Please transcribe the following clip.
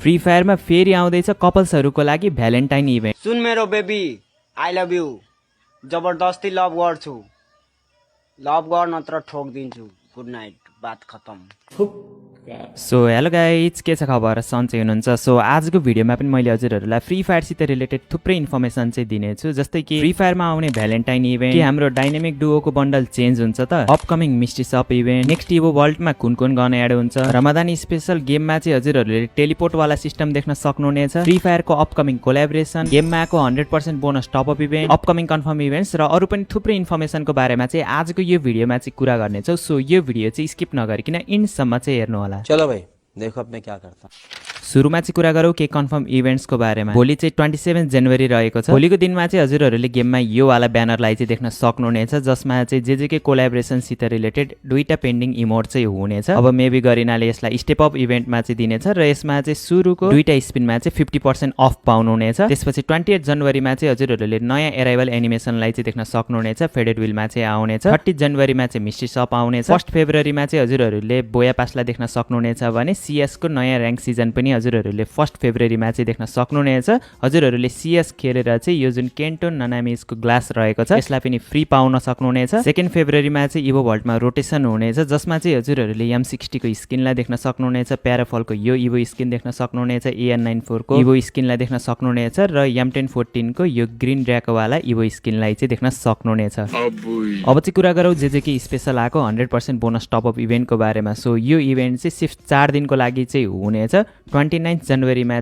Free फायरमा फेरि आउँदैछ कपल्सहरुको लागि भ्यालेन्टाइन इभेन्ट। सुन मेरो बेबी, आई लभ यू। जबरदस्ती लभ गर्छु, लभ गर नत्र ठोकिदिन्छु। गुड नाइट, बात खतम। सो हेलो गाइज, के छ खबर? सन्चै हुनुहुन्छ? सो आजको भिडियोमा पनि मैले हजुरहरूलाई फ्री फायरसित रिलेटेड थुप्रै इन्फर्मेसन चाहिँ दिनेछु, जस्तै कि फ्री फायरमा आउने भ्यालेन्टाइन इभेन्ट, के हाम्रो डाइनामिक डुओको बन्डल चेन्ज हुन्छ त, अपकमिङ मिस्ट्री शप इभेन्ट, नेक्स्ट इभो वर्ल्डमा कुन कुन गन एड हुन्छ, रमदान स्पेशल गेममा चाहिँ हजुरहरूले टेलिपोर्ट वाला सिस्टम देख्न सक्नुहुनेछ, फ्री फायरको अपकमिङ कोल्याबोरेसन, गेममा आएको 100% bonus top-up event, upcoming confirm events र अरू पनि थुप्रै इन्फर्मेसनको बारेमा चाहिँ आजको यो भिडियोमा चाहिँ कुरा गर्नेछौँ। सो यो भिडियो चाहिँ स्किप नगरिकन इन्डसम्म चाहिँ हेर्नु होला। चलो भाई देखो अब मैं क्या करता। सुरुमा चाहिँ कुरा गरौँ के कन्फर्म इभेन्ट्सको बारेमा। भोलि चाहिँ 27 जनवरी रहेको छ। भोलिको दिनमा चाहिँ हजुरहरूले गेममा यो वाला ब्यानरलाई चाहिँ देख्न सक्नुहुनेछ, जसमा चाहिँ जेजेके कोल्याबोरेसनसित रिलेटेड दुईटा पेन्डिङ इमोट चाहिँ हुनेछ। अब मेबी गरिनाले यसलाई स्टेप अप इभेन्टमा चाहिँ दिनेछ र यसमा चाहिँ सुरुको दुईटा स्पिनमा चाहिँ 50% अफ पाउनुहुनेछ। त्यसपछि 28 जनवरीमा चाहिँ हजुरहरूले नयाँ एराइभल एनिमेसनलाई चाहिँ देख्न सक्नुहुनेछ, फेडेड विलमा चाहिँ आउनेछ। 30 जनवरीमा चाहिँ मिस्ट्री शप आउनेछ। 1 फेब्रुअरीमा चाहिँ हजुरहरूले बोया पासलाई देख्न सक्नुहुनेछ भने सीएस को नयाँ र्याङ्क सिजन पनि हजुरहरूले 1 फेब्रुअरीमा चाहिँ देख्न सक्नुहुनेछ। हजुरहरूले सीएस खेलेर चाहिँ यो जुन केन्टो ननामिजको ग्लास रहेको छ यसलाई पनि फ्री पाउन सक्नुहुनेछ। 2 फेब्रुअरीमा चाहिँ इभो भल्टमा रोटेसन हुनेछ, जसमा चाहिँ हजुरहरूले M60 को स्किनलाई देख्न सक्नुहुनेछ, प्याराफलको यो इभो स्किन देख्न सक्नुहुनेछ, AN94 को इभो स्किनलाई देख्न सक्नुहुनेछ र M1014 को यो ग्रीन ड्र्याकोवाला इभो स्किनलाई चाहिँ देख्न सक्नुहुनेछ। अब चाहिँ कुरा गरौँ जेजेके स्पेशल आएको 100% बोनस टपअप इभेन्टको बारेमा। सो यो इभेन्ट चाहिँ सिर्फ 4 दिनको लागि चाहिँ हुनेछ। 29 जनवरीमा